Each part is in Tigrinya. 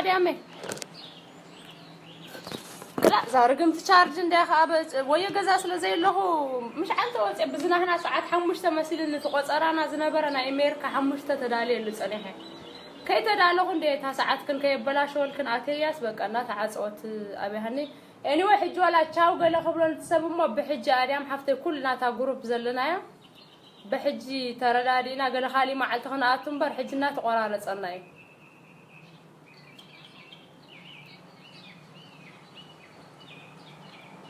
ዳሜ እዛ ርግምቲ ቻርጅ እንዳ ከኣ ወዮ ገዛ ስለ ዘየለኹ ምሽ ዓንተ ወፅእ ብዝናህና ሰዓት ሓሙሽተ መሲልኒ እቲ ቆፀራና ዝነበረ ናይ ኣሜሪካ ሓሙሽተ ተዳልየሉ ፀኒሐ። ከይተዳለኹ እንደ እታ ሰዓት ክን ከየበላሸወልክን ኣተያስ በቃ እናተዓፀወት ኣብያሃኒ። ኤኒወ ሕጂ ዋላ ቻው ገለ ክብሎ ንትሰብ እሞ ብሕጂ ኣድያም ሓፍተይ ኩልና እታ ጉሩፕ ዘለናዮ ብሕጂ ተረዳዲእና ገለ ካሊእ መዓልቲ ክንኣቱ እምበር ሕጂ እናተቆራረፀና እዩ።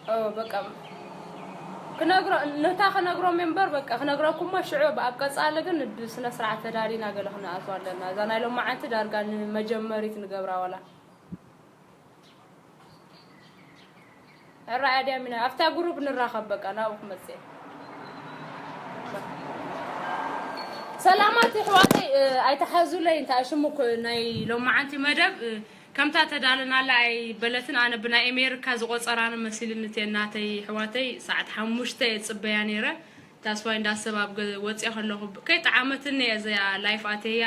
ኦ በቃ ክነግሮ ነታ ክነግሮም እምበር በቃ ክነግረኩሞ ሽዑ ኣብ ቀጻሊ ግን ብስነ ስርዓት ተዳሊና ገለ ክንኣቱ ኣለና። እዛ ናይ ሎማዓንቲ ዳርጋ ንመጀመሪት ንገብራ ዋላ። ሕራይ ኣድያም ኢና ኣብታ ጉሩብ ንራኸብ በቃ ናብኡ ክመጽእ እየ። ሰላማት ኣሕዋተይ ኣይተሓዙለይ እንታይ ሽሙ ናይ ሎማዓንቲ መደብ ከምታ ተዳለናላ ኣይበለትን። ኣነ ብናይ ኣሜሪካ ዝቆፀራኒ መሲልኒ እቴ እናተይ ኣሕዋተይ ሰዓት ሓሙሽተ እየ ፅበያ ነይረ። ታስዋይ እንዳሰብ ኣብ ገ- ወፅየ ከለኹ ብ- ከይጠዓመትኒ እየ እዚኣ ላይፍ ኣተያ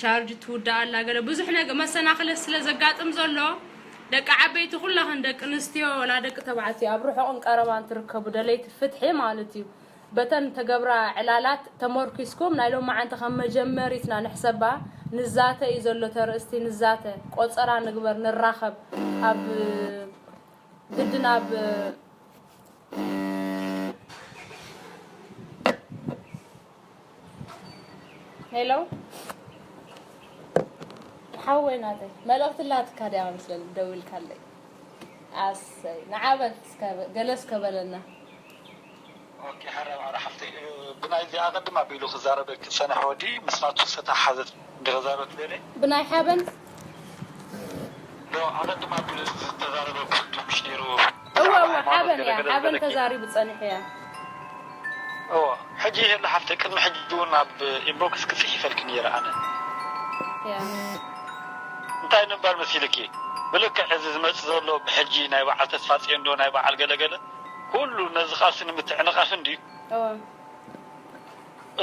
ቻርጅ ትውዳእ ኣላ ገለ ብዙሕ ነገ መሰናክለት ስለ ዘጋጥም ዘሎ ደቂ ዓበይቲ ኩላኽን ደቂ ኣንስትዮ ወላ ደቂ ተባዕትዮ ኣብ ርሑቕን ቀረባን ትርከቡ ደለይቲ ፍትሒ ማለት እዩ በተን ተገብራ ዕላላት ተመርኪስኩም ናይ ሎማዓንቲ ከም መጀመሪትና ንሕሰባ። ንዛተ እዩ ዘሎ ተርእስቲ ንዛተ ቆፀራ ንግበር ንራኸብ ኣብ ግድን ኣብ ሄሎ ሓወይ ናተይ መልእኽቲ ላትካ ድያ መስለኒ ደዊልካለይ ኣሰይ ንዓበል ገለ እስከ በለና ኦኬ፣ ሓራ ማዕረ ሓፍተይ፣ እ፣ ብናይ እዚኣ ቅድም ኣቢሉ ክዛረበ ክጸንሐ ወዲ ምስ ናቱ ዝተተሓሓዘት እንዲ ክዛረበ ትደሊ? ብናይ ሓበን ዶ ኣቐድም ኣቢሉ ዝተዛረበ ኩሉ ምሽ ነይሩ? እወ፣ ብዛዕባ እወ፣ ሃይማኖት ሓበን ገለ እያ፣ ገለ ሓበን ዝበለኪ? ተዛሪቡ ጸኒሑ እያ። እወ፣ ሕጂ ይሄለ ሓፍተይ፣ ቅድሚ ሕጂ እውን ኣብ ኢንቦክስ ክጽሒፈልኪ ነይረ ኣነ። እያ። እንታይ ንምባል መሲልኪ? ብልክዕ እዚ ዝመጽእ ዘሎ ብሕጂ ናይ በዓል ተስፋ ጽዮን ዶ ናይ በዓል ገለገለ? ኩሉ ነዚ ቃልሲ ንምትዕንቓፍ እንድዩ። እወ።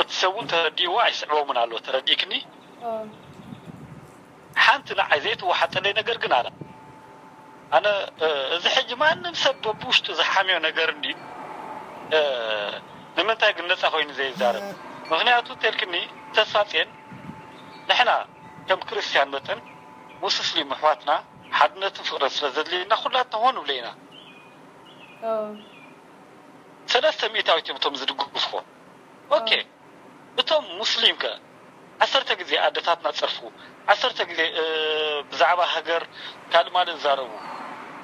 እቲ ሰብ እውን ተረዲእዎ ኣይስዕቦምን ኣሎ። ተረዲእክኒ? እወ። ሓንቲ ንዓይ ዘይትወሓጠለይ ነገር ግን ኣላ። ኣነ፣ እ፣ እዚ ሕጂ ማንም ሰብ በብውሽጡ ዝሓምዮ ነገር እንድዩ። እ፣ ንምንታይ ግን ነጻ ኮይኑ ዘይዛረብ? ምኽንያቱ እንተልክኒ ተስፋጼን ንሕና ከም ክርስትያን መጠን ሙስሊም ኣሕዋትና ሓድነትን ፍቕርን ስለ ዘድልየና ኩላትና ሆን ብለ ኢና። እወ። ሰለስተ ሚእታዊት እዮም እቶም ዝድግፍዎ። ኦኬ፣ እቶም ሙስሊም ከ ዓሰርተ ግዜ ኣደታትና ጸርፉ፣ ዓሰርተ ግዜ፣ እ፣ ብዛዕባ ሃገር ካልእ ማለት ዝዛረቡ።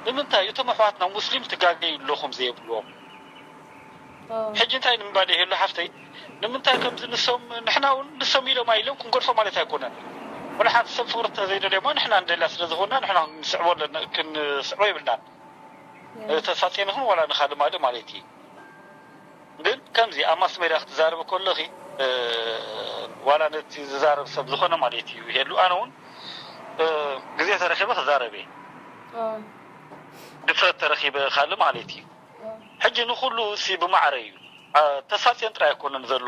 ንምንታይ እቶም ኣሕዋትና ሙስሊም ትጋገዩ ኣለኹም ዘይብልዎም? እወ። ሕጂ እንታይ ንምባል ይሄሉ ሓፍተይ? ንምንታይ ከምዚ ንሶም፣ ንሕና እውን ንሶም ኢሎም ኣይሎም ክንገድፎ ማለት ኣይኮነን። ወላ ሓንቲ ሰብ ፍቕሪ እንተዘይደልዮማ ንሕና ንደልያ ስለ ዝኾንና ንሕና ክንስዕቦ ኣለና፣ ክንስዕቦ የብልናን። እወ። ተሳጼን ይኹን ዋላ ንኻልእ ማልእ ማለት እዩ። ግን ከምዚ ኣብ ማስ ሜድያ ክትዛረቢ ከለኺ፣ እ፣ ዋላ ነቲ ዝዛረብ ሰብ ዝኾነ ማለት እዩ ይሄሉ። ኣነ እውን፣ እ፣ ግዜ ተረኺበ ክዛረብ እየ። እወ። ድፍረት ተረኺበ ካልእ ማለት እዩ። እወ። ሕጂ ንኹሉ እሲ ብማዕረ እዩ። አ፣ ተሳጼን ጥራይ ኣይኮነን ዘሎ፣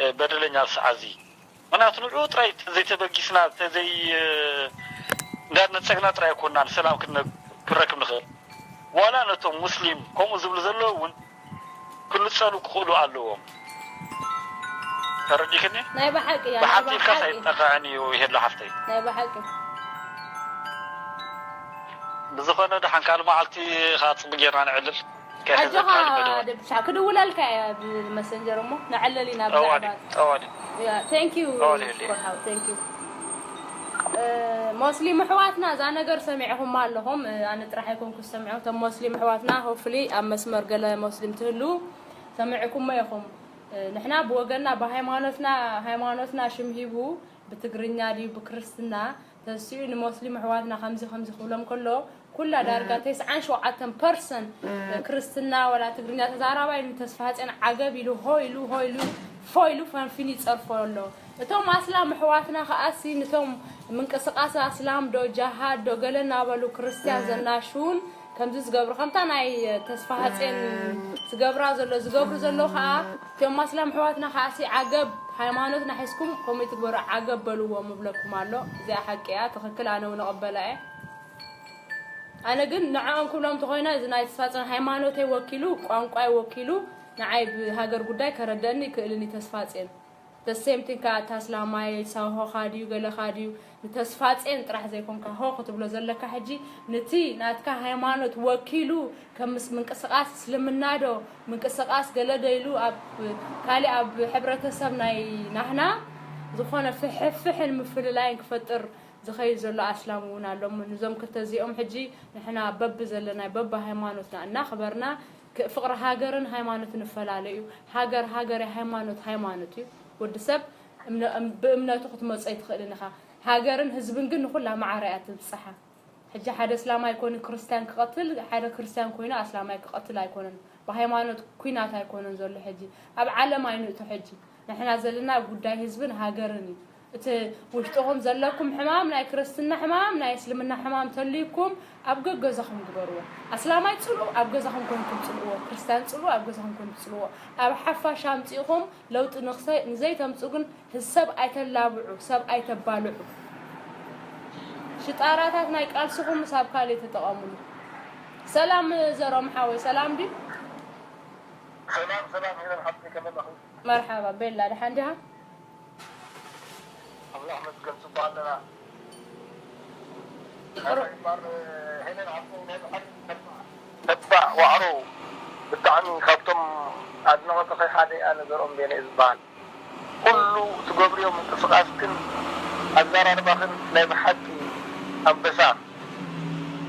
እ፣ በደለኛ ኣብ ሰዓዚ። ምኽንያቱ ንዕኡ ጥራይ ዘይተበጊስና፣ ተዘይ-፣ እ፣ እንዳነጸግና ጥራይ ኣይኮንናን ሰላም ክነ-፣ ክንረክብ ንኽእል። ዋላ ነቶም ሙስሊም ከምኡ ዝብሉ ዘለዉ እውን ክንጸሉ ክኽእሉ ኣለዎም። ተረዲእክኒ? ናይ ብሓቂ እያ፣ ናይ ብሓቂ ኢልካስ ብሓቂ። ኣይጠቕዕን እዩ ይሄሎ ሓፍተይ። ናይ ብሓቂ። ብዝኾነ ደሓን ካልእ መዓልቲ ኸዓ ጽቡቕ ጌርና ነዕልል። ከይሕዘካ ኣጆኻ ልበ ድወል። ደብሻ፣ ክድውለልካ እየ ብመሰንጀር እሞ ነዕልል ኢና እወ፣ ብዛዕባ እወ። ያ፣ thank you፣ እወ፣ እወ። ሽኮር ሓው፣ thank you። እ፣ ሞስሊም ኣሕዋትና እዛ ነገር ሰሚዕኹማ ኣለኹም። እ፣ ኣነ ጥራሕ ኣይኮንኩ ዝሰምዖ። እቶም ሞስሊም ኣሕዋትና hopefully ኣብ መስመር ገለ ሞስሊም ትህሉ ሰሚዕኩሞ ኢኹም። እ፣ ንሕና ብወገንና ብሃይማኖትና፣ ሃይማኖትና ሽም ሂቡ ብትግርኛ ድዩ ብክርስትና ተሲኡ ንሞስሊም ኣሕዋትና ከምዚ ከምዚ ክብሎም ከሎ ኩላ ዳርጋ ተስዓን ሸውዓተን ፐርሰንት ክርስትና ወላ ትግርኛ ተዛራባይ ንተስፋ ሃፀን ዓገብ ኢሉ ሆ ኢሉ ሆ ኢሉ ፎ ኢሉ ፈንፊኑ ይፀርፎ ኣሎ። እቶም ኣስላም ኣሕዋትና ከኣሲ ንቶም ምንቅስቃስ ኣስላም ዶ ጃሃድ ዶ ገለ እናበሉ ክርስትያን ዘናሽውን ከምዚ ዝገብሩ ከምታ ናይ ተስፋ ሃፀን ዝገብራ ዘሎ ዝገብሩ ዘለዉ ከዓ እቶም ኣስላም ኣሕዋትና ከኣሲ ዓገብ ሃይማኖትና ሒዝኩም ከምኡ ትግበሩ፣ ዓገብ በልዎ ምብለኩም ኣሎ። እዚኣ ሓቂ እያ፣ ትኽክል፣ ኣነ እውን እቕበላ እየ። ኣነ ግን ንዕኦም ክብሎም እንተኾይነ፣ እዚ ናይ ተስፋጽዮን ሃይማኖተይ ወኪሉ፣ ቋንቋይ ወኪሉ፣ ንዓይ ብሃገር ጉዳይ ከረደኒ ይክእልን እዩ ተስፋጽዮን። The same thing ከኣ፣ እታ ኣስላማይ ሳሆኻ ድዩ፣ ገለኻ ድዩ፣ ንተስፋጽዮን ጥራሕ ዘይኮንካ ሆ ክትብሎ ዘለካ፣ ሕጂ ነቲ ናትካ ሃይማኖት ወኪሉ፣ ከም ምስ-፣ ምንቅስቃስ እስልምና ዶ፣ ምንቅስቃስ ገለ ዶ ኢሉ፣ ኣብ ካልእ፣ ኣብ ሕብረተሰብ ናይ ናህና ዝኾነ ፍሕፍሕን ምፍልላይን ክፈጥር ዝኸይድ ዘሎ ኣስላም እውን ኣሎ። ነዞም ክልተ እዚኦም ሕጂ ንሕና በቢ ዘለናይ፣ በቢ ሃይማኖትና እናኽበርና፣ ክ-፣ ፍቕሪ ሃገርን ሃይማኖትን ንፈላለ እዩ። ሃገር ሃገር እዩ፣ ሃይማኖት ሃይማኖት እዩ። ወዲ ሰብ እምነ-፣ እም-፣ ብእምነቱ ክትመጾ ኣይትኽእልን ኢኻ። ሃገርን ህዝብን ግን ንኹላ ማዕረ እያ ትብጽሓ። ሕጂ ሓደ እስላማይ ኮይኑ ክርስትያን ክቐትል፣ ሓደ ክርስትያን ኮይኑ ኣስላማይ ክቐትል ኣይኮነን። ብሃይማኖት ኲናት ኣይኮነን ዘሎ ሕጂ። ኣብ ዓለም ኣይንእቶ ሕጂ። ንሕና ዘለና ኣብ ጉዳይ ህዝብን ሃገርን እዩ። እቲ ውሽጥኹም ዘለኩም ሕማም፣ ናይ ክርስትና ሕማም፣ ናይ እስልምና ሕማም ተልዩኩም ኣብ ገገዛኹም ግበርዎ። ኣስላማይ ጽልኡ፣ ኣብ ገዛኹም ኮይንኩም ጽልእዎ። ክርስትያን ጽልኡ፣ ኣብ ገዛኹም ኮይንኩም ጽልእዎ። ኣብ ሓፋሽ ኣምጺእኹም ለውጢ ንኽሰ-፣ ንዘይተምጽኡ ግን ሰብ ኣይተላብዑ፣ ሰብ ኣይተባልዑ። ሽጣራታት ናይ ቃልስኹም ምስ ኣብ ካልእ ተጠቐሙሉ። ሰላም ዘሮም ሓወይ፣ ሰላም ድዩ? ሰላም ሰላም ሄለን ሓፍተይ ከመይ ኣለኺ? መርሓባ ቤላ፣ ደሓን ዲኻ? ኣምላኽ መስገን ጽቡቕ ኣለና። ቁር- እምበር ሄለን ሓፍተይ ናይ ብሓቂ ተባዕ ዋዕሮ ብጣዕሚ ካብቶም ኣድነቕትኺ ሓደ ኣነ ዘርኦም ቤነ ዝበሃል። ኩሉ ትገብርዮ ምንቅስቃስክን ኣዘራርባኽን ናይ ብሓቂ ኣንበሳ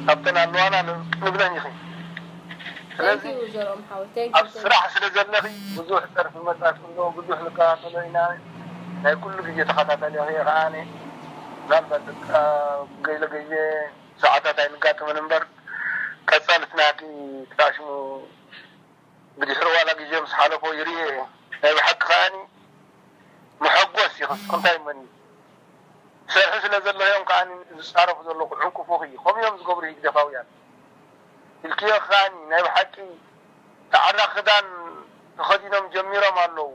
ካብተን ኣለዋና ን-፣ ንብለን ኢኺ። ስለዚ Thank you ዘርኦም ሓወይ፣ thank ኣብ you፣ thank you። ስራሕ ስለ ዘለኺ ብዙሕ ጸርፊ መጻእክሎ ብዙሕ ንከታተሎ ኢና። ናይ ኩሉ ግዜ ተኸታታሊ ኢኺ ከኣኒ ምናልባት በቃ ገለ ግዜ ሰዓታት ኣይንጋጥምን እምበር ቀጻልት ናቲ ትቃሽሙ ብድሕሪ ዋላ ግዜ ምስ ሓለፎ ይርኢ እየ። ናይ ብሓቂ ከኣኒ መሐጎስ እዩ። ክስኽ እንታይ መን እዩ? ትሰርሒ ስለ ዘለኽዮም ከኣኒ ዝጻረፉ ዘለኹ ዕንቅፉኺ እዩ። ከምኡ እዮም ዝገብሩ ህግደፋውያን። ኢልክዮ ከኣኒ ናይ ብሓቂ ጻዕዳ ክዳን ተኸዲኖም ጀሚሮም ኣለዉ።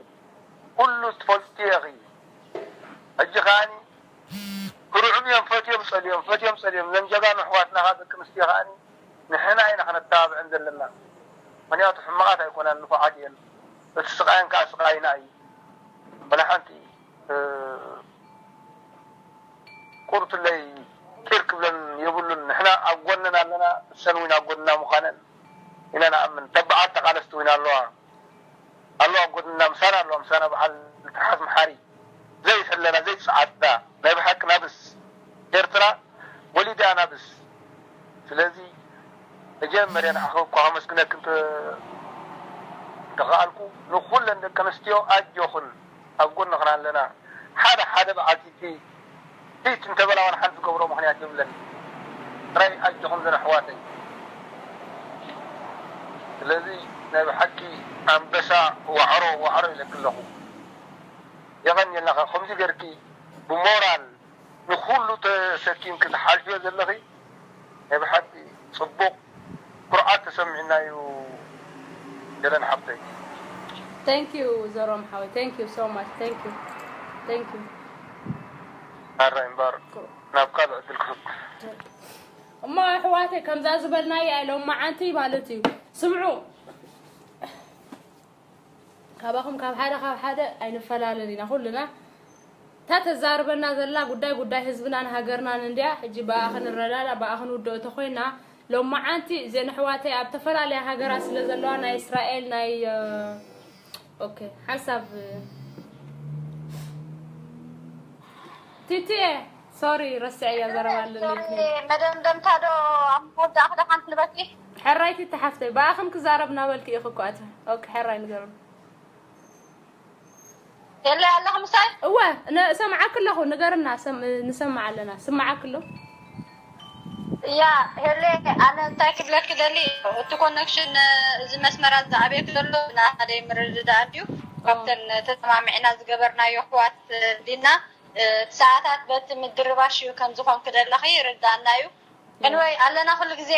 ኩሉ ትፈልጡ ኢኺ። ሕጂ ከኣኒ ክርዕሙ እዮም ፈትዮም ጸልዮም፣ ፈትዮም ጸልዮም። እዘን ጀጋኑ ኣሕዋትና ከኣ ደቂ ኣንስትዮ ከኣኒ ንሕና ኢና ክነተባብዐን ዘለና። ምኽንያቱ ሕማቓት ኣይኮናን፣ ንፉዓት እየን። እቲ ስቓየን ከኣ ስቓይና እዩ። ወላ ሓንቲ፣ እ፣ ቁርትለይ ቂር ክብለን የብሉን። ንሕና ኣብ ጎነን ኣለና፣ እሰን እውን ኣብ ጎንና ምዃነን ኢና ንኣምን። ተባዓት ተቓለስቲ እውን ኣለዋ፣ ኣለዋ ኣብ ጎንና፣ ምሳና ኣለዋ፣ ምሳና በዓል ትሓዝ መሓሪ። ዘይሕለላ፣ ዘይጸዓዳ፣ ናይ ብሓቂ ናብስ ኤርትራ ወሊዳ ናብስ። ስለዚ መጀመርያ ንዓኺ እኳ ከመስግነኪ እንተ-፣ እንተኸኣልኩ፣ ንኹለን ደቂ ኣንስትዮ ኣጆኽን፣ ኣብ ጎንኽን ኣለና። ሓደ ሓደ በዓልቲ ፊት እንተበላ ዋላ ሓንቲ ዝገብሮ ምኽንያት የብለን። ጥራይ ኣጆኹም ዘን ኣሕዋተይ። ስለዚ ናይ ብሓቂ ኣንበሳ ዋዕሮ ዋዕሮ ኢለኪ ኣለኹ። የቐንየልና፣ ከምዚ ጌርኪ ብሞራል ንኹሉ ተሰኪምኪ ትሓልፍዮ ዘለኺ ናይ ብሓቂ ጽቡቕ ኩርዓት ተሰሚዕና እዩ ሄለን ሓፍተይ። Thank you ዘሮም ሓወይ፣ thank you so much, thank you, thank you። ኣረ እምበር ናብ ካልእ ዕድል ክህብ። እሞ ኣሕዋተይ ከምዛ ዝበልናያ ሎማዓንቲ ማለት እዩ። ስምዑ፣ ካባኹም ካብ ሓደ ካብ ሓደ ኣይንፈላለን ኢና ኩልና። እታ ተዛርበና ዘላ ጉዳይ ጉዳይ ህዝብናን ሃገርናን እንድያ። ሕጂ ብኣኣ ክንረዳዳ ብኣኣ ክንውድኦ ተኾይና ሎማዓንቲ እዘን ኣሕዋተይ ኣብ ተፈላለያ ሃገራት ስለ ዘለዋ ናይ እስራኤል ናይ ኦኬ ሓሳብ ቲቲኤ ሶሪ ረስዐያ ዘረባ ኣለኒ። መደምደምታ ዶ ኣብ መወዳእታ ዶ ሓንቲ ንበኪ? ሕራይ ቲቲ ሓፍተይ ብኣኽም ክዛረብ ናበልኪ ኢኹ እኮ ኣተ ኦኬ ሕራይ ንገሩን። የለ ኣለኹ ምሳይ? እወ ንሰምዓኪ ኣለኹ ንገርና ሰም- ንሰምዓ ኣለና ስምዓኪ ኣሎ። ያ ሄለ ኣነ እንታይ ክብለኪ ደሊ እቲ ኮነክሽን እዚ መስመራት ዝኣበየክ ዘሎ ናደይ ምርድዳእ እንድዩ ካብተን ተሰማሚዕና ዝገበርናዮ ኣሕዋት ዲና ሰዓታት በቲ ምድርባሽ እዩ ከም ዝኾንክ ደለኺ ይርዳእና እዩ። እንወይ ኣለና ኩሉ ግዜ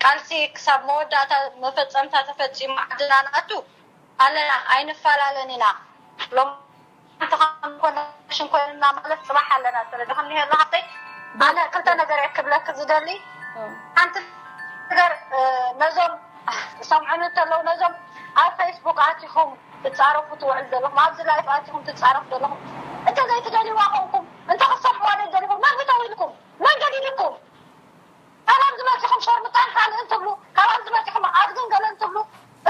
ቃልሲ ክሳብ መወዳእታ መፈጸምታ ተፈጺሙ ዓድና ንኣቱ ኣለና ኣይንፈላለን ኢና። ሎም ሓንቲ ከም ኮነክሽን ኮይንና ማለት ጽባሕ ኣለና። ስለዚ ክንሄሉ ሃብተይ ኣነ ክልተ ነገር እየ ክብለክ ዝደሊ። ሓንቲ ነገር ነዞም ሰምዑኒ እንተለዉ ነዞም ኣብ ፌስቡክ ኣቲኹም ትጻረፉ ትውዕል ዘለኹም ኣብዚ ላይፍ ኣቲኹም ትጻረፉ ዘለኹም እንተ ዘይትደልይዋ ኮንኩም እንተ ክሰምዕዋ ዘይደልኹም መን ምተው ኢልኩም መን ገዲድኩም? ካባን ዝመፅኹም ሸርምጣን ካልእን ትብሉ ካባን ዝመፅኹም ኣብዝን ገለን ትብሉ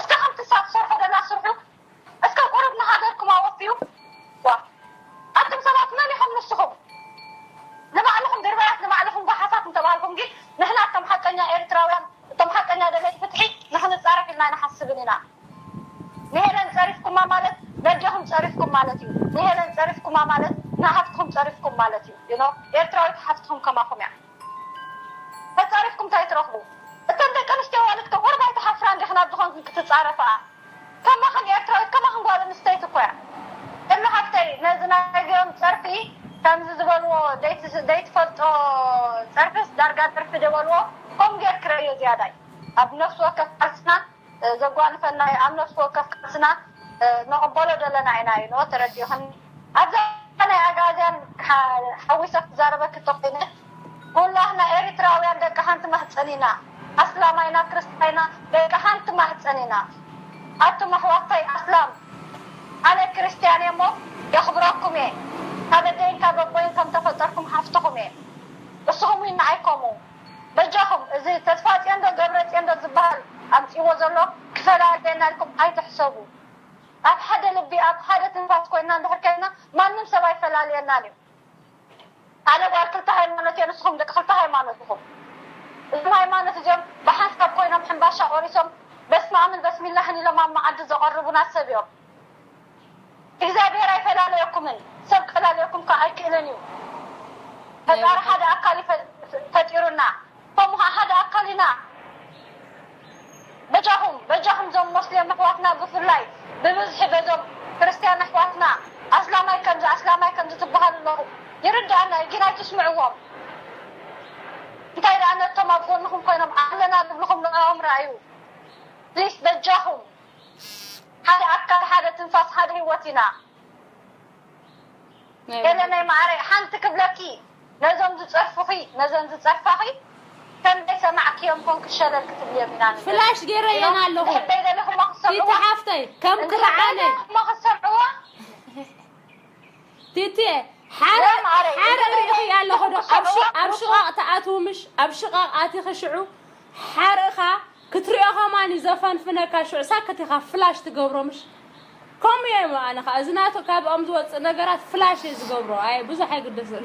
እስከ ከምቲ ሳብ ትሰርሑ ደላ ስርሑ እስከ ቁሩብ ንሃገርኩም ኣወፍዩ። ዋ ኣቱም ሰባት መን ኢኹም ንስኹም ንባዕልኹም ድርባያት ንባዕልኹም ጓሓፋት እንተባልኩም ግን ንሕና እቶም ሓቀኛ ኤርትራውያን እቶም ሓቀኛ ደለይ ፍትሒ ንክንፃረፍ ኢልና ኣይንሓስብን ኢና። ንሄለን ፀሪፍኩማ ማለት ነዴኹም ፀሪፍኩም ማለት እዩ። ንሄለን ፀሪፍኩማ ማለት ንሃፍትኹም ፀሪፍኩም ማለት እዩ። You know? ኤርትራዊት ሃፍትኹም ከማኹም እያ። ተፃሪፍኩም እንታይ ትረኽቡ? እተን ደቂ ኣንስትዮ ኣዋልድ ከ ወርባይ ተሓፍራ እንዲኽን ኣብዚ ኮንክን ክትፃረፋ? ከማኽን ኤርትራዊት ከማኽን ጓል ኣንስተይቲ እኮ እያ። እሉ ሃፍተይ ነዚ ናይ ገዮም ፀርፊ ከምዚ ዝበልዎ ደይትፈልጦ ፀርፊስ ዳርጋ ፀርፊ ደበልዎ ከምኡ ጌርክረዮ ዝያዳይ ኣብ ነፍሲ ወከፍ ካልስና ዘጓንፈና እዩ ኣብ ነፍሲ ወከፍ ካልስና ንቕበሎ ዘለና ኢና እዩ ኖ ተረዲእኽኒ ኣብዛ ናይ ኣጋዝያን ሓዊሰ ክዛረበኪ ተኾይነ ኩላህና ኤሪትራውያን ደቂ ሓንቲ ማህፀን ኢና ኣስላማይና ክርስታይና ደቂ ሓንቲ ማህፀን ኢና ኣቱም ኣሕዋተይ ኣስላም ኣነ ክርስትያን እየ እሞ የኽብረኩም እየ ካብ ኣደይን ካብ ኣቦይን ከም ተፈጠርኩም ሓፍትኹም እየ እስኹም እውን ንዓይ ከምኡ በጃኹም እዚ ተስፋፅዮን ዶ ገብረፅዮን ዶ ዝበሃል ኣምፂዎ ዘሎ ክፈላልየና ኢልኩም ኣይትሕሰቡ ኣብ ሓደ ልቢ ኣብ ሓደ ትንፋስ ኮይንና እንድሕር ከይድና ማንም ሰብ ኣይፈላልየናን እዩ ኣነ ጓል ክልተ ሃይማኖት እየ ንስኹም ደቂ ክልተ ሃይማኖት ኢኹም እዞም ሃይማኖት እዚኦም ብሓንሳብ ኮይኖም ሕምባሻ ቆሪሶም በስመኣምን በስሚላህን ኢሎም ኣብ መዓዲ ዘቐርቡና ሰብ እዮም እግዚኣብሔር ኣይፈላለየኩምን ሰብ ክፈላለየኩም ከ ኣይክእልን እዩ ፈጣሪ ሓደ ኣካል እዩ ፈጢሩና ከምኡ ከዓ ሓደ ኣካል ኢና በጃኹም በጃኹም ዞም ሞስሊም ኣሕዋትና ብፍላይ ብብዝሒ በዞም ክርስትያን ኣሕዋትና ኣስላማይ ከምዚ ኣስላማይ ከምዚ ትበሃሉ ኣለኹም ይርድኣና እዩ ግን ኣይትስምዕዎም እንታይ ደኣ ነቶም ኣብ ጎንኹም ኮይኖም ኣለና ዝብልኹም ንዕኦም ረኣዩ ፕሊስ በጃኹም ሓደ ኣካል ሓደ ትንፋስ ሓደ ህይወት ኢና ገለ ናይ ማዕረ ሓንቲ ክብለኪ ነዞም ዝፀርፉኺ ነዘን ዝፀርፋኺ ከምዘይ ሰማዕክዮም ኮንኪ ሸለል ክትብልዮም ኢና ንብል ፍላሽ ገይረየን ኣለኹ ንሕበይ ዘለኹማ ክሰምዕዋ ቲቲ ሓፍተይ ከም ክርዓነ ንሕበይ ዘለኹማ ክሰምዕዋ ቲቲ ሓረ ሪኢኺ ኣለኹ ዶ ኣብ ሽቓቕ ትኣትዊ ምሽ ኣብ ሽቓቕ ኣቲኺ ሽዑ ሓርእኻ ክትሪኦ ከማን እዩ ዘፈንፍነካ ሽዑ ሳክት ኢኻ ፍላሽ ትገብሮ ምሽ ከምኡ እየ እሞ ኣነ ኸዓ እዚ ናቱ ካብኦም ዝወፅእ ነገራት ፍላሽ እየ ዝገብሮ ኣየ ብዙሕ ኣይግደሰሉ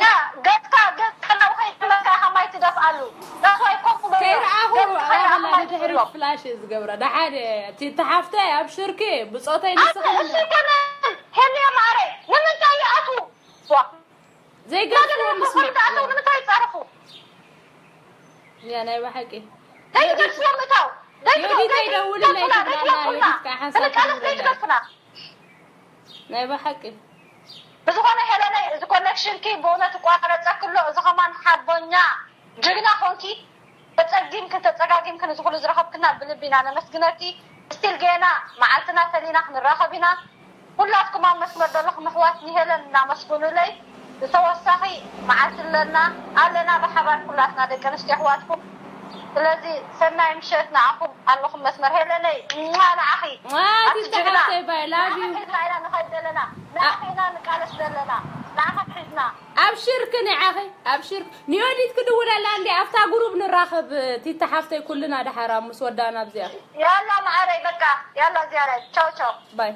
ያ ገፅካ ገፅካ ናብ ከይተመካ ኢኻ ማይ ትደፍኣሉ that's why ኮፍ በሎ ከይረኣኹ ገፅካ ናብ ኣበላ ማይ ንድሕሪት ትብሎ ፍላሽ እየ ዝገብራ ደሓደ እቲ ተሓፍተይ ኣብ ሽርኪ ብፆተይ ንስኺ ኣንተ እሱ ይኮነ ሄልዮ ማዕረይ ንምንታይ ይኣትዉ ዋ ዘይገድፍዎ ምስ መፅኡ ተኣተው ንምንታይ ይፃረፉ ያ ናይ ብሓቂ ዘይትገልፅዮ ምእታው ዮዲት ኣይደውልለይ ትብላላ ዮዲት ከዓ ሓንሳብ ትደውልለይ ዘይትገልፅና ናይ ብሓቂ ብዝኾነ ሄለነይ እዚ ኮነክሽንኪ ብእውነት እቋረፀክሎ እዚ ከማን ሓቦኛ ጅግና ኾንኪ ተፀጊምክን ተፀጋጊምክን እዚ ኩሉ ዝረኸብክና ብልቢ ኢና ነመስግነኪ ስቲል ጌና መዓልትና ፈሊና ክንራኸብ ኢና ኩላትኩም ኣብ መስመር ዘለኹም ኣሕዋት ንሄለን እናመስግኑለይ ዝተወሳኺ መዓልቲ ኣለና ኣለና ብሓባር ኩላትና ደቂ ኣንስትዮ ኣሕዋትኩም ስለዚ ሰናይ ምሸት ንዓኹም ኣለኹም መስመር ሄለነይ እማ ንዓኺ ኣቲ ጅግና ሓፍተይ ባይ ላቭ ዩ ንዓኺ ሒዝና ኢና ንኸይድ ዘለና ንዓኺ ኢና ንቃለስ ዘለና ንዓኻ ሒዝና ኣብሽርክ ንዓኺ ኣብሽርክ ንዮዲት ክድውለላ እንዲ ኣብታ ጉሩብ ንራኸብ ቲታ ሓፍተይ ኩልና ደሓራ ምስ ወዳና ኣብዚኣ ያላ መዓረይ በቃ ያላ ዝያዳ ቻው ቻው ባይ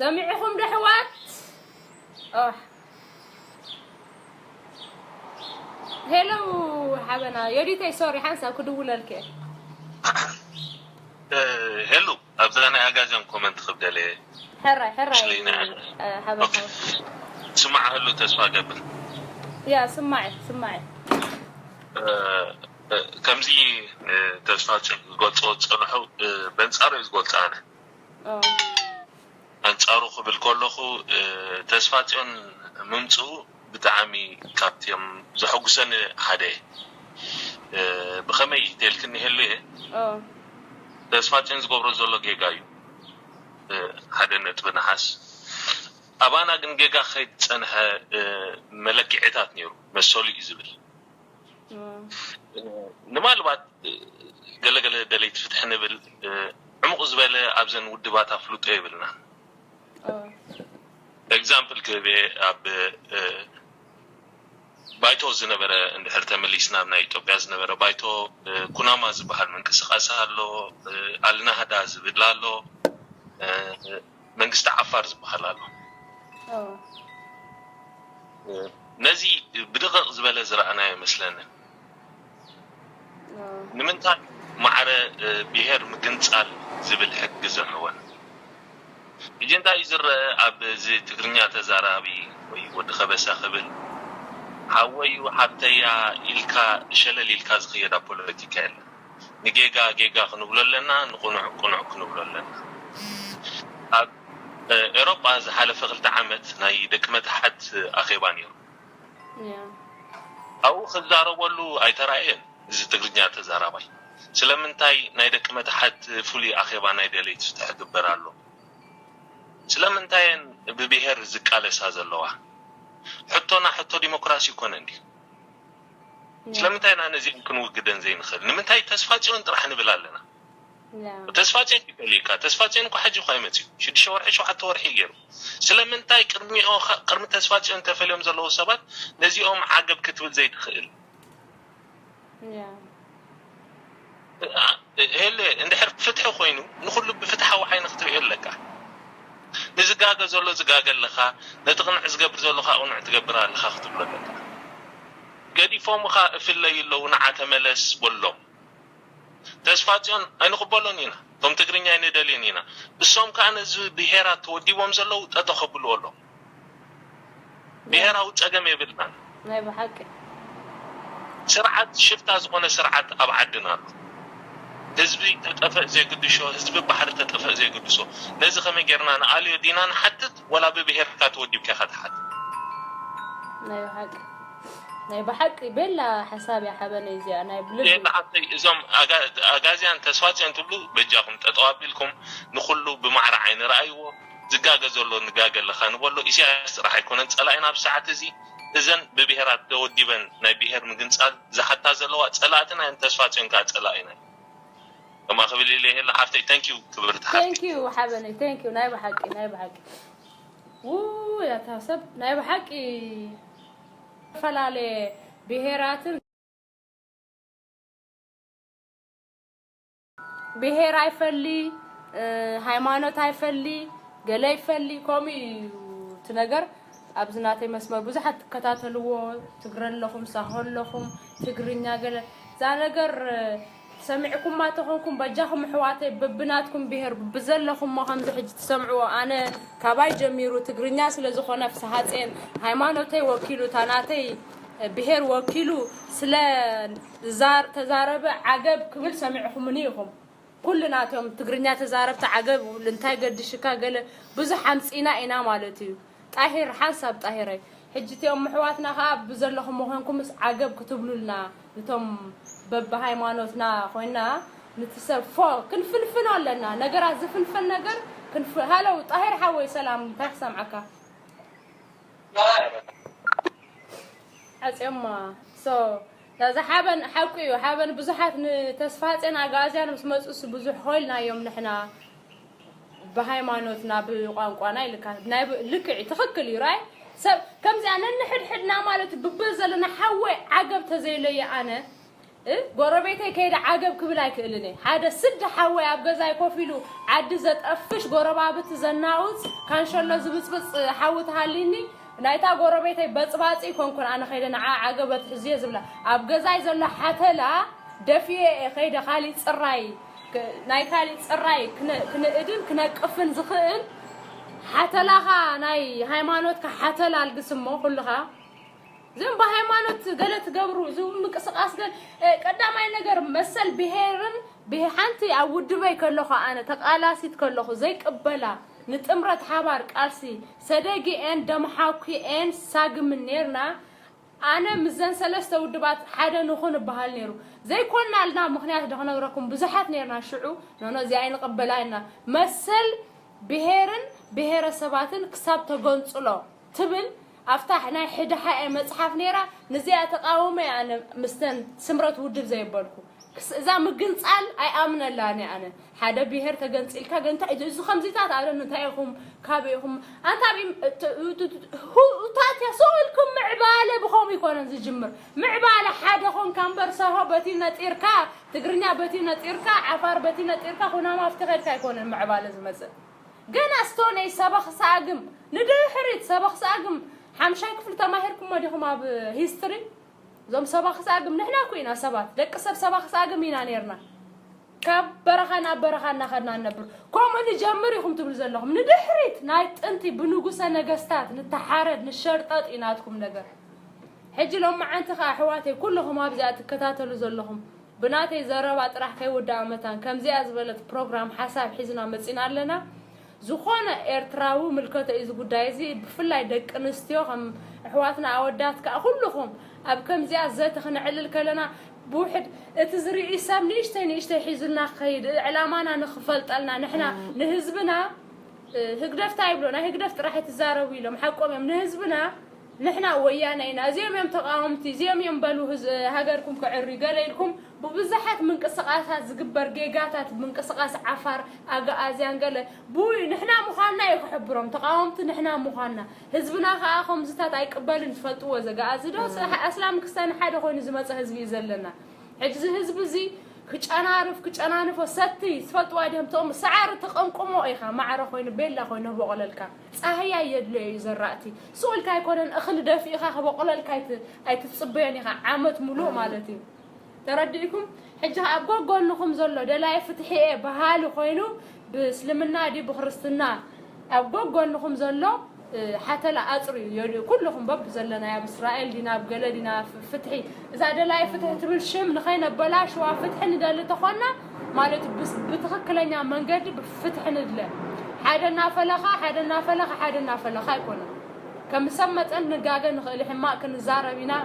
ሰሚዕኹም ዶ ኣሕዋት ሄሎ ሓበና ዮዲተይ ሶሪ ሓንሳብ ክድውለልክ ሄሎ ኣብዛ ናይ ኣጋዚያን ኮመንት ክብደለ ሕራይ ሕራይ ሓበና ስማዕ ህሉ ተስፋ ገብር ያ ስማዕ ስማዕ ከምዚ ተስፋ ዝገልፆ ዝፀንሑ በንፃሩ እዩ ዝገልፆ ኣነ ኣንፃሩ ክብል ከለኹ ተስፋ ፅዮን ምምፅኡ ብጣዕሚ ካብትዮም ዘሐጉሰኒ ሓደ ብኸመይ ተልክኒ ህሉ እየ ተስፋ ፅዮን ዝገብሮ ዘሎ ጌጋ እዩ ሓደ ነጥቢ ነሓስ ኣባና ግን ጌጋ ከይድ ዝጸንሐ መለክዒታት ነይሩ መሰሉ እዩ ዝብል። ንማልባት ገለገለ ደለይቲ ፍትሒ ንብል፣ ዕሙቕ ዝበለ ኣብዘን ውድባት ኣፍልጦ የብልና። ኤግዛምፕል ክህብ እየ። ኣብ ባይቶ ዝነበረ፣ እንድሕር ተመሊስና ኣብ ናይ ኢትዮጵያ ዝነበረ ባይቶ፣ ኩናማ ዝበሃል ምንቅስቃስ ኣሎ፣ ኣልናህዳ ዝብል ኣሎ፣ መንግስቲ ዓፋር ዝበሃል ኣሎ። ነዚ ብድቕቕ ዝበለ ዝረኣናዮ ይመስለኒ። ንምንታይ ማዕረ ብሄር ምግንፃል ዝብል ሕጊ ዘለወን? ሕጂ እንታይ እዩ ዝረአ? ኣብ እዚ ትግርኛ ተዛራቢ ወይ ወዲ ከበሳ ክብል ሓወዩ ሓብተያ ኢልካ ሸለል ኢልካ ዝኽየዳ ፖለቲካ የለን። ንጌጋ ጌጋ ክንብሎ ኣለና፣ ንቁኑዕ ቁኑዕ ክንብሎ ኣለና። ኣብ ኤሮጳ ዝሓለፈ ክልተ ዓመት ናይ ደቂ መታሓት ኣኼባ ነይሩ። ኣብኡ ክዛረበሉ ኣይተራእየን እዚ ትግርኛ ተዛራባይ። ስለምንታይ ናይ ደቂ መታሓት ፍሉይ ኣኼባ ናይ ደለይቲ ፍትሒ ይግበር ኣሎ? ስለምንታየን ብብሄር ዝቃለሳ ዘለዋ? ሕቶና ሕቶ ዲሞክራሲ ይኮነ እንዲ? ስለምንታይ ኢና ነዚአን ክንውግደን ዘይንኽእል? ንምንታይ ተስፋ ፅዮን ጥራሕ ንብል ኣለና? ተስፋ ፅዮን ይፈልየካ። ተስፋ ፅዮን እኮ ሕጂ እኳ ይመፅዩ ሽዱሽተ ወርሒ ሸውዓተ ወርሒ ገይሩ። ስለምንታይ ቅድሚኦ ቅድሚ ተስፋ ፅዮን ተፈልዮም ዘለዉ ሰባት ነዚኦም ዓገብ ክትብል ዘይትኽእል? ሄለ እንድሕር ፍትሒ ኮይኑ ንኩሉ ብፍትሓዊ ዓይኒ ክትሪኦ ኣለካ። ንዝጋገ ዘሎ ዝጋገ ኣለኻ፣ ነቲ ቅንዕ ዝገብር ዘሎ ከዓ ቅኑዕ ትገብር ኣለኻ ክትብሎ ኣለካ። ገዲፎምኻ እፍለዩ ኣለዉ፣ ንዓ ተመለስ በሎም። ተስፋ ፅዮን ኣይንቕበሎን ኢና፣ እቶም ትግርኛ ኣይንደልዮን ኢና። እሶም ከዓ ነዚ ብሄራት ተወዲቦም ዘለዉ ጠጠ ከብልዎ ኣለዉ። ብሄራዊ ፀገም የብልናን። ናይ ብሓቂ ስርዓት ሽፍታ ዝኾነ ስርዓት ኣብ ዓድና ኣሎ። ህዝቢ ተጠፈእ ዘይግድሾ፣ ህዝቢ ባሕሪ ተጠፈእ ዘይግድሶ። ነዚ ከመይ ጌርና ንኣልዮ ዲና ንሓትት ወላ ብብሄርካ ተወዲብካ ኢኻ ትሓትት? ናይ ብሓቂ ናይ ብሓቂ ቤላ ሓሳብ እያ ሓበነይ እዚኣ ናይ ብልቢ ቤላ ሓብተይ እዞም ኣጋ- ኣጋዝያን ተስፋፅዮን ትብሉ በጃኹም ጠጠው ኣቢልኩም ንኩሉ ብማዕረ ዓይኒ ረኣይዎ። ዝጋገ ዘሎ ንጋገ ኣለካ ንበሎ። ኢሳያስ ጥራሕ ኣይኮነን ጸላኢና ኣብዚ ሰዓት እዚ። እዘን ብብሄራት ተወዲበን ናይ ብሄር ምግንጻል ዝሓታ ዘለዋ ጸላእትና እየን። ተስፋጽዮን ከኣ ጸላኢና እዩ። ከማ ክብል ኢለ ይሄለ ሓፍተይ። Thank you ክብርቲ ሓፍተይ። Thank you ሓበነይ thank you ናይ ብሓቂ ናይ ብሓቂ ውይ ኣታ ሰብ ናይ ብሓቂ ዝተፈላለየ ብሄራትን ብሄር ኣይፈሊ፣ ሃይማኖት ኣይፈሊ፣ ገለ ይፈሊ፣ ከምኡ እዩ እቲ ነገር። ኣብዚ ናተይ መስመር ብዙሓት ትከታተልዎ፣ ትግረ ኣለኹም፣ ሳሆ ኣለኹም፣ ትግርኛ ገለ፣ እዛ ነገር ሰሚዕኩማ ተኾንኩም በጃኹም ኣሕዋተይ በብናትኩም ብሄር ብዘለኹሞ ከምዚ ሕጂ ትሰምዕዎ። ኣነ ካባይ ጀሚሩ ትግርኛ ስለ ዝኾነ ፍስሃጼን ሃይማኖተይ ወኪሉ እታ ናተይ ብሄር ወኪሉ ስለ ዝዛር- ተዛረበ ዓገብ ክብል ሰሚዕኹምኒ ኢኹም። ኩሉ ናቶም ትግርኛ ተዛረብቲ ዓገብ እንታይ ገድሽካ ገለ ብዙሕ ኣምፂና ኢና ማለት እዩ። ጣሂር ሓንሳብ ጣሂረይ ሕጂ እቲኦም ምሕዋትና ከዓ ብዘለኹም ምዃንኩምስ ዓገብ ክትብሉልና ንቶም በብሃይማኖትና ኮይና ንትሰብ ፎ ክንፍንፍኖ ኣለና ነገራት ዝፍንፈን ነገር ክንፍ ሃለው ጣሂር ሓወይ ሰላም እንታይ ክሰምዓካ ዓፅዮማ so ነዚ ሓበን ሓቁ እዩ ሓበን ብዙሓት ንተስፋፅዮን ኣግኣዝያን ምስ መፁስ ብዙሕ ኮይልናዮም ንሕና ብሃይማኖትና ብቋንቋና ኢልካ ናይ ብ- ልክዕ እዩ ትኽክል እዩ ራይ ሰብ ከምዚኣ ነንሕድሕድና ማለት እዩ ብብል ዘለና ሓወይ ዓገብ ተዘይለየ ኣነ እ ጎረቤተይ ከይደ ዓገብ ክብል ኣይክእልን እየ ሓደ ስዲ ሓወይ ኣብ ገዛይ ኮፍ ኢሉ ዓዲ ዘጠፍሽ ጎረባብቲ ዘናውፅ ካንሸሎ ዝብፅብፅ ሓዊ ተሃሊኒ ናይታ ጎረቤተይ በፅባፂ ይኮንኩን ኣነ ከይደ ንዓ ዓገብ ኣትሕዝዮ ዝብላ ኣብ ገዛይ ዘሎ ሓተላ ደፍኤ እየ ከይደ ካሊእ ፅራይ ክ- ናይ ካሊእ ፅራይ ክነ- ክንእድን ክነቅፍን ዝኽእል ሓተላኻ ናይ ሃይማኖትካ ሓተላ ኣልግስ እሞ ኩልኻ እዚኦም ብሃይማኖት ገለ ትገብሩ እዚ ምንቅስቃስ ገ እ፣ ቀዳማይ ነገር መሰል ብሄርን ብሄ ሓንቲ ኣብ ውድበይ ከለኹ ኣነ ተቃላሲት ከለኹ ዘይቅበላ ንጥምረት ሓባር ቃልሲ ሰደጊኤን ደምሓኩኤን ሳግምን ኔርና ኣነ ምስዘን ሰለስተ ውድባት ሓደ ንኹን እበሃል ነይሩ ዘይኮናልና ምኽንያት ዶ ክነግረኩም ብዙሓት ነይርና ሽዑ ኖኖ እዚኣ ኣይንቕበላ ኢና መሰል ብሄርን ብሄረሰባትን ክሳብ ተገንጽሎ ትብል ኣብታ ናይ ሕድሓኤ መጽሓፍ ነይራ። ንዚኣ ተቃውሞ እየ ኣነ ምስተን ስምረት ውድብ ዘይበልኩ። ክስ- እዛ ምግንጻል ኣይኣምነላን እየ ኣነ። ሓደ ብሄር ተገንጺልካ ግን እንታይ እዚ ከምዚታት ኣለ እንታይ ኢኹም ካበይ ኢኹም ኣንታ ኣብ ኢም- ት- ት- ት- ሁ- ታት እያ ስቕ ኢልኩም ምዕባለ ብኸምኡ ይኮነን ዝጅምር። ምዕባለ ሓደ ኾንካ እምበር ሳሆ በቲ ነጢርካ ትግርኛ በቲ ነጢርካ ዓፋር በቲ ነጢርካ ኩናማ ኣብቲ ከድካ ኣይኮነን ምዕባለ ዝመጽእ። ገና ስቶነይ ሰበኽ ሰኣግም ንድሕሪት ሰበኽ ሰኣግም ሓምሻይ ክፍሊ ተማሂርኩሞ ዲኹም ኣብ ሂስትሪ? እዞም ሰበኽ ሰኣግም ንሕና እኮ ኢና ሰባት ደቂ ሰብ ሰበኽ ሰኣግም ኢና ነርና። ካብ በረኻ ናብ በረኻ እናኸድና ንነብር። ከምኡ ንጀምር ኢኹም ትብሉ ዘለኹም ንድሕሪት ናይ ጥንቲ ብንጉሰ ነገስታት ንተሓረድ ንሸርጠጥ እዩ ናትኩም ነገር። ሕጂ ሎማዓንቲ ኸዓ ኣሕዋተይ ኩልኹም ኣብዚኣ ትከታተሉ ዘለኹም ብናተይ ዘረባ ጥራሕ ከይውዳእ መታን ከምዚኣ ዝበለት ፕሮግራም ሓሳብ ሒዝና መፂና ኣለና። ዝኾነ ኤርትራዊ ምልከቶ እዩ እዚ ጉዳይ እዚ። ብፍላይ ደቂ ኣንስትዮ ከም ኣሕዋትና ኣወዳት ከዓ ኩልኹም ኣብ ከምዚኣ ዘተ ክነዕልል ከለና ብውሕድ እቲ ዝርኢ ሰብ ንእሽተይ ንእሽተይ ሒዙልና ክኸይድ ዕላማና ንክፈልጠልና ንሕና ንህዝብና ህግደፍ ታይ ይብሎ ናይ ህግደፍ ጥራሕ ትዛረቡ ኢሎም ሓቆም እዮም ንህዝብና ንሕና ወያነ ኢና እዚኦም እዮም ተቃወምቲ እዚኦም እዮም በሉ ህዝ- ሃገርኩም ክዕሪ ገለ ኢልኩም ብብዙሓት ምንቅስቃሳት ዝግበር ጌጋታት ምንቅስቃስ ዓፋር ኣግኣዝያን ገለ ብኡ ንሕና ምዃንና እዩ ክሕብሮም ተቃወምቲ ንሕና ምዃንና ህዝብና ከዓ ከምዝታት ኣይቅበልን ትፈልጥዎ ዘግኣዚ ዶ ኣስላም ክስታን ሓደ ኮይኑ ዝመፀ ህዝቢ እዩ ዘለና ሕጂ እዚ ህዝቢ እዚ ክጨናርፍ ክጨናንፎ ሰቲ ትፈልጥዋ ድም ቶም ሰዓሪ ተቐምቅሞ ኢኻ ማዕረ ኮይኑ ቤላ ኮይኑ ቦቕለልካ ጻህያ የድልዮ እዩ ዘራእቲ ስኡልካ ኣይኮነን እኽሊ ደፊእኻ ክበቕለልካ ኣይትጽበዮን ኢኻ ዓመት ሙሉእ ማለት እዩ ተረዲእኩም ሕጂ ኣብ ጎጎንኹም ዘሎ ደላይ ፍትሒ እየ በሃሊ ኮይኑ ብእስልምና ድዩ ብክርስትና ኣብ ጎጎንኹም ዘሎ ሓተላ ኣፅርዩ የድኡ ኩልኹም በብ ዘለና ኣብ እስራኤል ዲና ኣብ ገለ ዲና ፍትሒ እዛ ደላይ ፍትሒ ትብል ሽም ንኸይነበላሽዋ ፍትሒ ንደሊ ተኾና ማለት ብትኽክለኛ መንገዲ ብፍትሒ ንድለ ሓደ እናፈለኻ ሓደ እናፈለኻ ሓደ እናፈለኻ ኣይኮነን ከም ሰብ መጠን ንጋገ ንኽእል ሕማቕ ክንዛረብ ኢና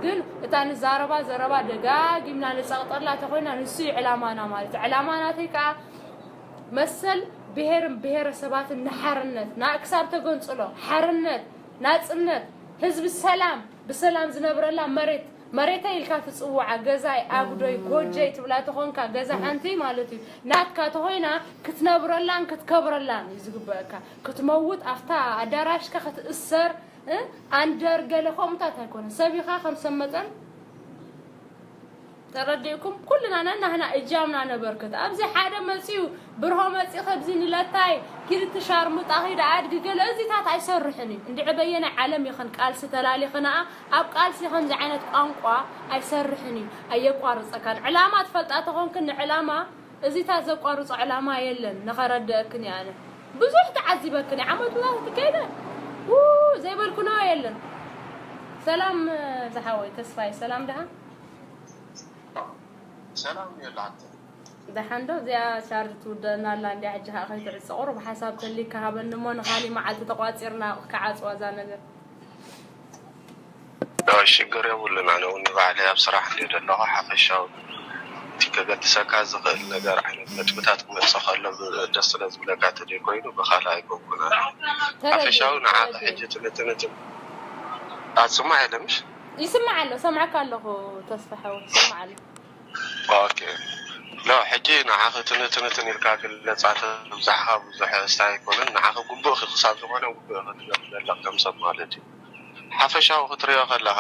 ግን እታ ንዛረባ ዘረባ ደጋጊምና ንፀቕጠላ ተኾይና ንሱ እዩ ዕላማና ማለት ዕላማ ናተይ ከዓ መሰል ብሄርን ብሄረሰባትን ንሓርነት ናእክሳብ ተገንፅሎ ሓርነት ናፅነት ህዝቢ ሰላም ብሰላም ዝነብረላ መሬት መሬተይ ኢልካ ትፅውዓ ገዛይ ኣጉዶይ ጎጀይ ትብላ ተኾንካ ገዛ ሓንቲ ማለት እዩ ናትካ ተኾይና ክትነብረላን ክትከብረላን እዩ ዝግበአካ ክትመውት ኣብታ ኣዳራሽካ ክትእሰር ኣንደር ገለ ከምኡታት ኣይኮነ ሰብ ኢኻ ከም ሰብ መጠን ተረዲእኩም ኩልና ነናህና እጃምና ነበርክት ኣብዚ ሓደ መፂኡ ብርሆ መፂ ከብዚ ንለታይ ኪድ ትሻርሙጣ ኺድ ኣድጊ ገለ እዚታት ኣይሰርሕን እዩ እንድዒ በየናይ ዓለም ይኽን ቃልሲ ተላሊኽንኣ ኣብ ቃልሲ ከምዚ ዓይነት ቋንቋ ኣይሰርሕን እዩ ኣየቋርፀካን ዕላማ ትፈልጣ ተኾንክን ንዕላማ እዚታት ዘቋርፆ ዕላማ የለን ንኸረድአክን እየ ኣነ ብዙሕ ተዓዚበክን እየ ዓመት ብዛት ትከይደ ዘይበልኩና የለን ሰላም ዝሓወይ ተስፋይ ሰላም ድሃ ሰላም የላተ ደሓን ዶ እዚኣ ቻርጅ ትውደእና ኣላ እንዲያ ሕጂ ከዓ ከይትዕፀ ቁሩብ ሓሳብ ተሊካ ሃበኒ እሞ ንካሊእ መዓልቲ ተቋፂርና ክዓፅዋ እዛ ነገር ሽግር የብሉን ኣነ እውን ንባዕለይ ኣብ ስራሕ እንድየ ዘለኹ ሓፈሻዊ እቲ ከገድሰካ ዝኽእል ነገር ዓይነት ነጥብታት ክመፅእ ከሎ ደስ ስለ ዝብለካ ተደይ ኮይኑ ብካልእ ኣይኮንኩን ኣነ ሓፈሻዊ ንዓኺ ሕጂ ትንትንትን ኣትስማዕ የለ ምሽ ይስማዕ ኣሎ ሰምዓካ ኣለኹ ተስፋ ሓው ይስማዕ ኣሎ ኦኬ ሎ ሕጂ ንዓኺ ትንትንትን ኢልካ ግለጻ ተብዛሕኻ ብዙሕ ስታይ ኣይኮነን ንዓኺ ግቡእኺ ክሳብ ዝኾነ ግቡእኺ ትገብር ዘለኺ ከም ሰብ ማለት እዩ ሓፈሻዊ ክትሪኦ ከለኻ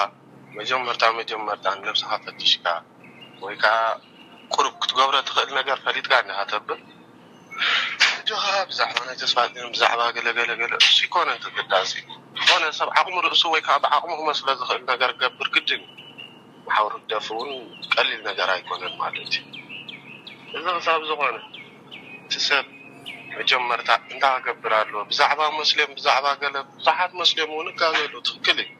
መጀመርታ መጀመርታ ንነብስኻ ፈቲሽካ ወይ ከዓ ቁሩብ ክትገብሮ ትኽእል ነገር ፈሊጥካ እንዲኻ ተብል ሕጂ ከዓ ብዛዕባ ናይ ተስፋ ግን ብዛዕባ ገለገለገለ እሱ ይኮነ ተገዳሲ ዝኾነ ሰብ ዓቕሙ ርእሱ ወይ ከዓ ብዓቕሙ ክመስሎ ዝኽእል ነገር ገብር ግድን እዩ ማሕበሩ ደፍ እውን ቀሊል ነገር ኣይኮነን ማለት እዩ እዚ ክሳብ ዝኾነ እቲ ሰብ መጀመርታ እንታይ ክገብር ኣለዎ ብዛዕባ መስልዮም ብዛዕባ ገለ ብዙሓት መስልዮም እውን እጋገሉ ትኽክል እዩ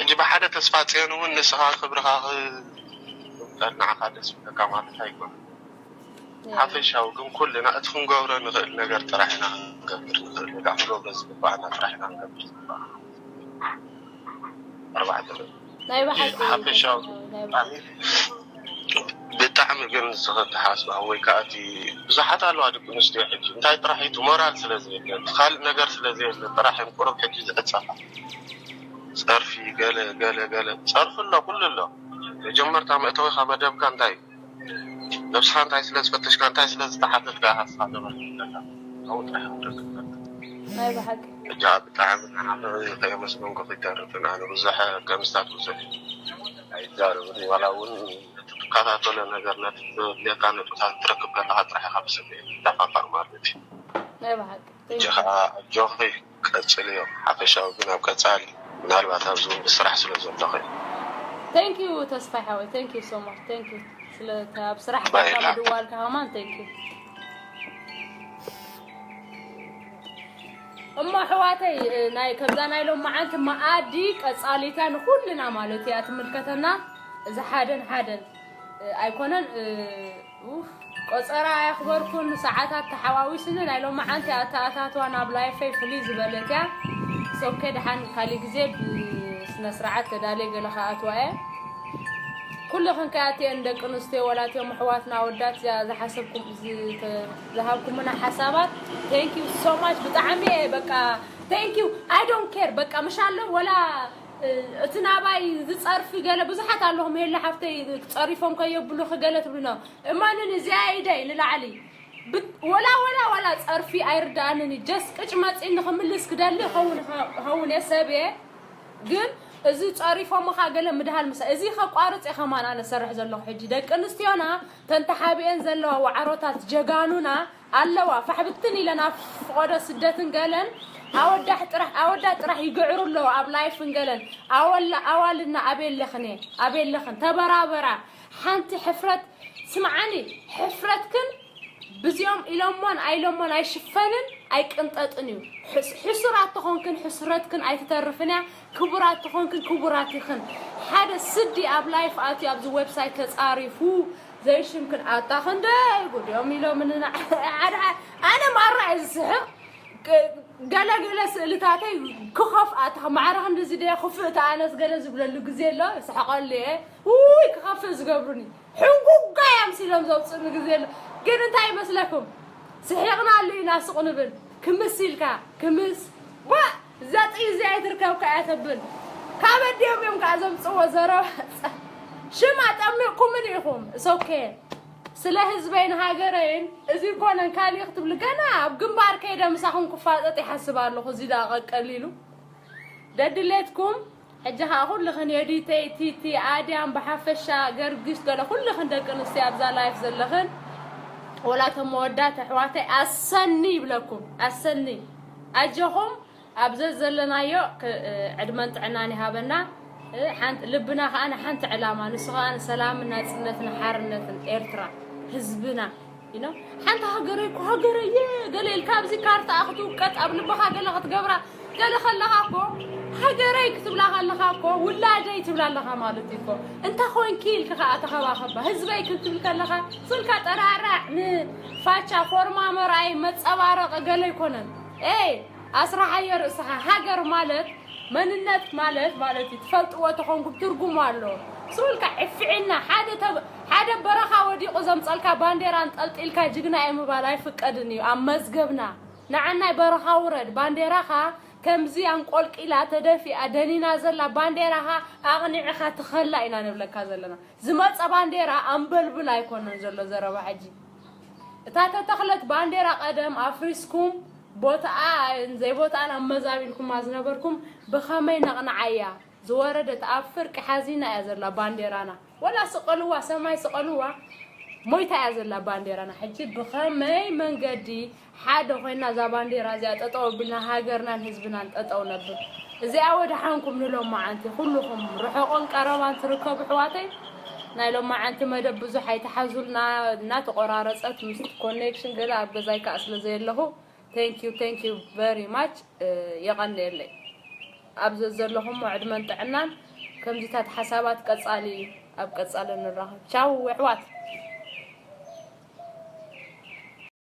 ሕጂ ብሓደ ተስፋ ፅዮን እውን ንስኻ ክብርኻ ንዓኻ ደስ ይብለካ ማለት ኣይኮነ ሓፈሻዊ ግን ኩልና እቲ ክንገብሮ ንኽእል ነገር ጥራሕ ኢና ክንገብር ንኽእል ወይ ከዓ ክንገብሮ ዝግባኣና ጥራሕ ኢና ክንገብር ዝግባኣና ኣርባዕተ ናይ ብሓቂ ሓፈሻዊ ብጣዕሚ ግን ዝኸፍእ ሓስባ ወይ ከዓ እቲ ብዙሓት ኣለዋ ደቂ ኣንስትዮ ሕጂ እንታይ ጥራሕ እዩ እቲ ሞራል ስለ ዘየለ እቲ ካልእ ነገር ስለ ዘየለ ጥራሕ እዮም ቁሩብ ሕጂ ዝዕፀፋ። ጸርፊ ገለ ገለ ገለ ጸርፊ ኣሎ ኩሉ ኣሎ። መጀመርታ መእተዊኻ መደብካ እንታይ እዩ? ነብስኻ እንታይ ስለ ዝፈተሽካ እንታይ ስለ ዝተሓተትካ ኢኻ ንስኻ ዘበርክት ዘለካ? ካብኡ ጥራሕ እዮም ዝረክብ ዘለካ። ናይ ብሓቂ እጃ ብጣዕሚ ንዓኺ ከየመስገንኩ ከይተርፍን ኣነ ብዙሕ ከምስታት ብዙሕ ኣይዛረብን ዋላ እውን እቲ ትከታተሎ ነገር ነቲ ዘድልየካ ነጥብታት ትረክብ ከለካ ጥራሕ ኢካ ብስምዒት ትደፋፋእ ማለት እዩ። ናይ ብሓቂ ሕጂ ከዓ ኣጆኺ ቀፅልዮ። ሓፈሻዊ ግን ኣብ ቀፃሊ ምናልባት ኣብዚ እውን ብስራሕ ስለ ዘለኺ thank you ተስፋይ ሓወይ thank you so much thank you ስለ ኣብ ስራሕ ባይ ካካ ላክ። ምድዋልካ ከማን thank you እሞ ኣሕዋተይ ናይ ከምዛ ናይ ሎም መዓልቲ መኣዲ ቀፃሊታ ንኩልና ማለት እያ ትምልከተና። እዚ ሓደን ሓደን ኣይኮነን። ኡፍ፣ ቆፀራ ኣየኽበርኩን ሰዓታት ተሓዋዊስኒ ናይ ሎም መዓልቲ ኣተኣታትዋ ናብ ላይፈይ ፍልይ ዝበለት እያ። ሶኬ ደሓን ካሊእ ግዜ ብስነ ስርዓት ተዳልየ ገለ ከኣትዋ እየ። ኩልኽን ከኣትየን ደቂ ኣንስትዮ ወላትዮም ኣሕዋትና ኣወዳት እዚኣ ዝሓሰብኩም ዝሃብኩምና ሓሳባት thank you so much ብጣዕሚ እየ በቃ thank you I don't care በቃ ምሻሎ ወላ እቲ ናባይ ዝፀርፊ ገለ ብዙሓት ኣለኹም ሄላ ሓፍተይ ፀሪፎም ከየብሉኺ ገለ ትብሉና እማንን እዚኣ ኢደይ ንላዕሊ ወላ ወላ ወላ ፀርፊ ኣይርዳእንን ጀስ ቅጭ መፂ ንክምልስ ክደሊ ኸውን ኸውን እየ ሰብ እየ ግን እዚ ጸሪፎምኻ ገለ ምድሃል ምሳ እዚ ከቋርጽ እየ ከማን ኣነ ሰርሕ ዘለኹ ሕጂ ደቂ ኣንስትዮና ተንተሓቢአን ዘለዋ ዋዕሮታት ጀጋኑና ኣለዋ ፋሕብትን ኢለን ኣብ ፍቆዶ ስደትን ገለን ኣወዳሕ ጥራሕ ኣወዳት ጥራሕ ይግዕሩ ኣለዉ ኣብ ላይፍን ገለን ኣወላ ኣዋልና ኣበየለኽን እየ ኣበየለኽን ተበራበራ ሓንቲ ሕፍረት ስምዓኒ ሕፍረትክን ብዚኦም ኢሎሞን ኣይሎሞን ኣይሽፈንን ኣይቅንጠጥን እዩ ሕሱራት ተኾንክን ሕስረትክን ኣይትተርፍን እያ ክቡራት ተኾንክን ክቡራት ይኽን ሓደ ስዲ ኣብ ላይፍ ኣትዩ ኣብዚ ዌብሳይት ተፃሪፉ ዘይሽምክን ኣታ ክንደይ ጉድዮም ኢሎምንና ኣነ ማራ እየ ዝስሕቕ ገለገለ ስእልታተይ ክኸፍኣ ማዕረ ክንድዚ ደ ክፍእ ተኣነስ ገለ ዝብለሉ ግዜ ኣሎ ስሕቐሉ እየ ውይ ክኸፍእ ዝገብሩኒ ሕንጉጋይ ኣምሲሎም ዘውፅእሉ ግዜ ኣሎ ግን እንታይ ይመስለኩም ስሒቕናሉ ኢና ስቕ ንብል ክምስ ኢልካ ክምስ ዋ እዛ ጥይ እዚኣ ይትርከብካ እያ ተብል ካብ ኣዲኦም እዮም ከዓ ዘምፅዎ ዘረባ ሽም ኣጠሚቕኩምን ኢኹም እሶኬ ስለ ህዝበይን ሃገረይን እዚ ኮነን ካሊእ ክትብሉ ገና ኣብ ግንባር ከይደ ምሳኹም ክፋጠጥ ይሓስብ ኣለኹ እዚ ደኣ ቀቀሊሉ ደድሌትኩም ሕጂ ከዓ ኩልኽን የዲተይ ቲቲ ኣድያም ብሓፈሻ ገርግሽ ገለ ኩልኽን ደቂ ኣንስትዮ ኣብዛ ላይፍ ዘለኽን ወላቶም መወዳት ኣሕዋተይ ኣሰኒ ይብለኩም ኣሰኒ ኣጆኹም ኣብ ዘዘለናዮ ዕድመን ጥዕናን ይሃበና። ሓንቲ ልብና ከዓ ንሓንቲ ዕላማ ንሱ ከዓ ንሰላምን ናፅነትን ሓርነትን ኤርትራ ህዝብና you know ሓንቲ ሃገረይ እኮ ሃገረይ እየ ገለ ኢልካ ኣብዚ ካርታኣ ክትውቀጥ ኣብ ልብኻ ገለ ክትገብራ ገለ ከለኻ እኮ ሃገረይ ክትብላ ከለኻ እኮ ውላደይ ትብላ ኣለኻ ማለት እዩ እኮ እንተ ኮይንኪ ኢልኪ ከዓ ተኸባኸባ ህዝበይ ክትብል ከለኻ ስልካ ጠራራዕ ንፋቻ ፎርማ መርኣይ መፀባረቂ ገለ ኣይኮነን ኤይ ኣስራሓዮ ርእስኻ ሃገር ማለት መንነት ማለት ማለት እዩ ትፈልጥዎ ተኾንኩም ትርጉሙ ኣሎ ስኡልካ ዕፍዒና ሓደ በረኻ ወዲቑ ዘምፀልካ ባንዴራ እንጠልጢልካ ጅግና እየ ምባል ኣይፍቀድን እዩ ኣብ መዝገብና ንዓናይ በረኻ ውረድ ባንዴራኻ ከምዚ ኣንቆልቂላ ተደፊኣ ደኒና ዘላ ባንዴራኻ ኣቕኒዕኻ ትኸላ ኢና ንብለካ ዘለና ዝመፀ ባንዴራ ኣንበልብል ኣይኮነን ዘሎ ዘረባ ሕጂ እታ ተተኽለት ባንዴራ ቀደም ኣፍሪስኩም ቦታኣ ዘይቦታኣን ኣመዛቢልኩማ ዝነበርኩም ብኸመይ ነቕንዓያ ዝወረደት ኣብ ፍርቂ ሓዚና እያ ዘላ ባንዴራና ወላ ስቐልዋ ሰማይ ስቐልዋ ሞይታ እያ ዘላ ባንዴራና ሕጂ ብኸመይ መንገዲ ሓደ ኮይና እዛ ባንዴራ እዚኣ ጠጠው ኣቢልና ሃገርናን ህዝብናን ጠጠው ነብል እዚኣ ወደሓንኩም ንሎማዓንቲ ኩልኹም ርሑቕን ቀረባን ትርከቡ ኣሕዋተይ ናይ ሎማዓንቲ መደብ ብዙሕ ኣይትሓዙልና እናተቆራረፀት ምስ ኮኔክሽን ገለ ኣብ ገዛይ ከዓ ስለ ዘየለኹ thank you thank you very much የቐንየለይ ኣብ ዘለኹሞ ዕድመን ጥዕናን ከምዚታት ሓሳባት ቀፃሊ እዩ ኣብ ቀፃሊ ንራኸብ ቻው ኣሕዋት